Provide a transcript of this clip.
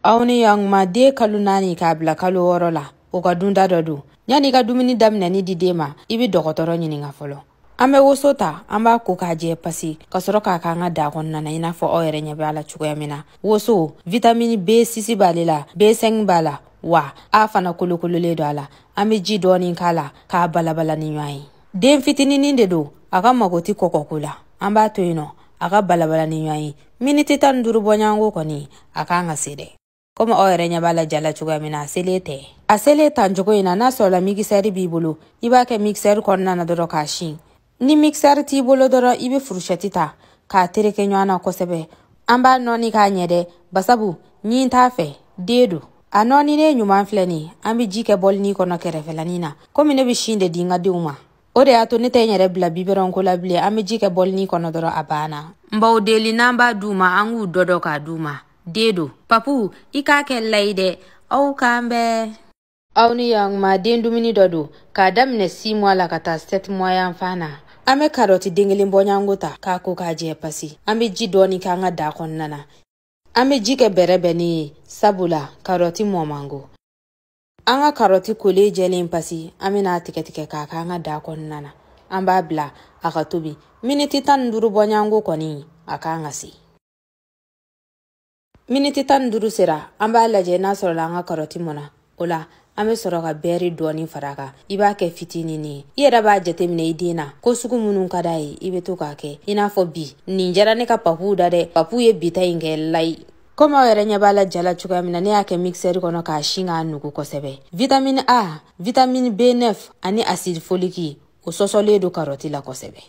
Aw ni ɲankuma. Den kalo 4 k'a bila kalo 6 la, o ka dunda dɔ don. Yanni i ka dumuni daminɛni di den ma, i bɛ dɔgɔtɔrɔ ɲininka fɔlɔ. An bɛ woso ta, an b'a ko k'a jɛ pasi, ka sɔrɔ k'a k'an ka da kɔnɔna na, i n'a fɔ aw yɛrɛ ɲɛ bɛ a la cogoya min na. Woso, vitamine B6 b'ale la, B5 b'a la, wa A fana kolokololen don a la. An bɛ ji dɔɔni k'a la k'a balabala ni ɲɔgɔn ye. Den fitininin de don, a ka mago tɛ kɔkɔko la. An b'a to yen nɔ a ka balabala ni ɲɔgɔn ye miniti 15 bɔɲɔgɔnko kɔni, a kan ka se dɛ. Komi aw yɛrɛ ɲɛ b'a la ja la cogoya min na, a selen tɛ. A selen tan cogo in na, n'a sɔrɔla mixeur b'i bolo, i b'a kɛ mixeur kɔnɔna na dɔrɔn k'a sin. Ni mixeur t'i bolo dɔrɔn, i bɛ fourchette ta k'a tereke ɲɔgɔn na kosɛbɛ. An b'a nɔɔni k'a ɲɛ dɛ, basabu ɲin t'a fɛ, den don. A nɔɔninen ɲuman filɛ nin ye. An bɛ ji kɛ bɔlini kɔnɔ kɛrɛfɛlanin na. Komi ne bɛ sin de di n ka denw ma, o de y'a to ne tɛ n yɛrɛ bila biberon ko la bilen. An bɛ ji kɛ bɔlini kɔnɔ dɔrɔn, a banna. N b'aw deli, n'an b'a d'u ma, an k'u dɔ dɔ k'a d'u ma. Den don. Papu, i k'a kɛ layi dɛ. Aw k'an bɛɛ. Aw ni ɲankuma. Den dumuni dɔ don k'a daminɛ 6 mois la ka taa 7 mois yan fan na. An bɛ karɔti den kelen bɔɲɔgɔnko ta k'a ko k'a jɛ pasi. An bɛ ji dɔɔni k'an ka da kɔnɔna na. An bɛ ji kɛ bɛrɛbɛnnen ye, sabula karɔti mɔ man go. An ka karɔti kolen jɛlen pasi, an bɛna a tigɛ tigɛ k'a k'an ka da kɔnɔna na. An b'a bila a ka tobi miniti 15 bɔɲɔgɔnko kɔni, a kan ka se. Miniti 15 sera, an b'a lajɛ n'a sɔrɔla an ka karɔti mɔna. O la, an bɛ sɔrɔ ka beurre dɔɔni fara a kan. I b'a kɛ fitinin ye. I yɛrɛ b'a jateminɛ i den na ko sugu minnu ka d'a ye, i bɛ to k'a kɛ. I n'a fɔ bi nin jara ne ka papuw da dɛ. Papu ye bi ta in kɛ layi. Komi aw yɛrɛ ɲɛ b'a la ja la cogoya min na, ne y'a kɛ mixeur kɔnɔ k'a sin k'a nugu kosɛbɛ. Vitamine A, vitamine B9 ani acide folique, o sɔsɔlen don karɔti la kosɛbɛ.